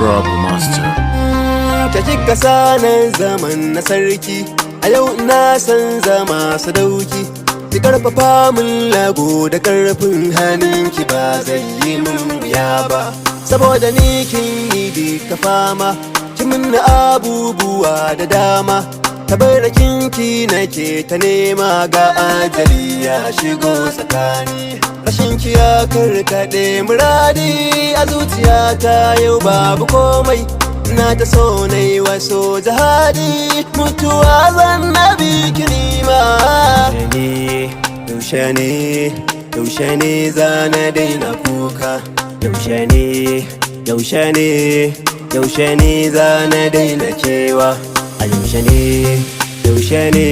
Bravo Master. Ta kika sanin zaman na sarki, a yau na san zama sadauki. Ki karfafa min lago da karfin hannunki, ba zai yi min wuya ba. Saboda ni kin yi duka fama, ki min abubuwa da dama. Tabarakinki nake ta nema, ga ajali ya shigo tsakani. Rashin ki ya karkaɗe muradi a zuciyata, yau babu komai. Na ta so na yi waso jihadi, mutuwa zan na biki nima. Yaushe ne, yaushe ne za na daina kuka? Yaushe ne, yaushe ne, yaushe ne za na daina kewa? A yaushe ne, yaushe ne,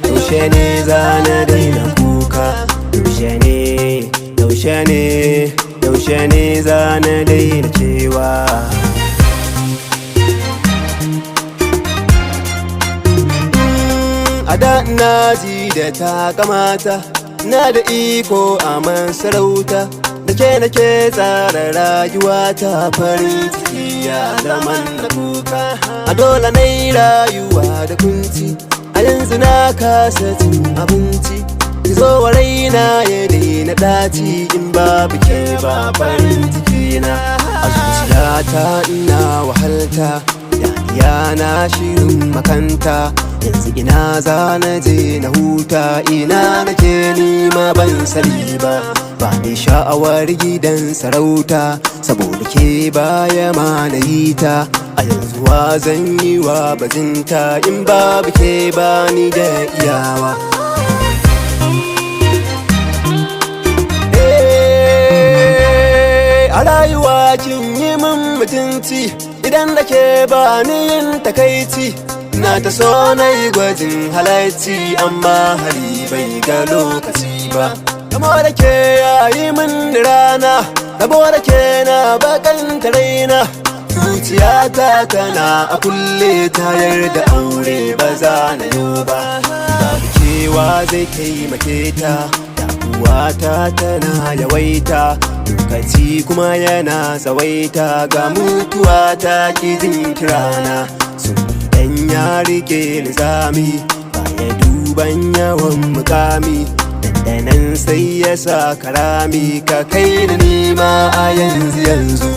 yaushe ne za na daina kuka? Yaushe ne, yaushe ne, yaushe ne za na daina kewa? A da na ji da takamata, na da iko a masarauta, da ke nake tsara rayuwata, farin ciki ya zaman na kuka. A dole na yi rayuwa da kunci, a yanzu na kasa cin abinci. Ki zo wa raina ya daina ɗaci, in babu ke ba farin ciki na. A zuciyata ina wahalta, dadiya na shirin makanta. Yanzu ina za na je na huta? Ina nake nima ban sani ba. Ba ni sha'awar gidan sarauta, saboda ke baya ma na yi ta. A yanzu wa zan yi wa bajinta? In babu ke ba ni da iyawa. A rayuwa kin yi min mutunci, idan da ke ba ni yin takaici. Na ta so na yi gwajin halarci, amma hali bai ga lokaci ba. Kamo da ke yayi min rana, rabo da ke na bakan raina. Zuciyata tana a kulle, tayar da aure ba za na yo ba. Babu kewa zai taimake ta, damuwata tana yawaita, lokaci kuma yana tsawaita, ga mutuwa ta ki jin kirana. So dan ya rike nizami, baya duban yawan mukami, dandanan sai ya sa karami. Ka kai ni nima a yanzu yanzu.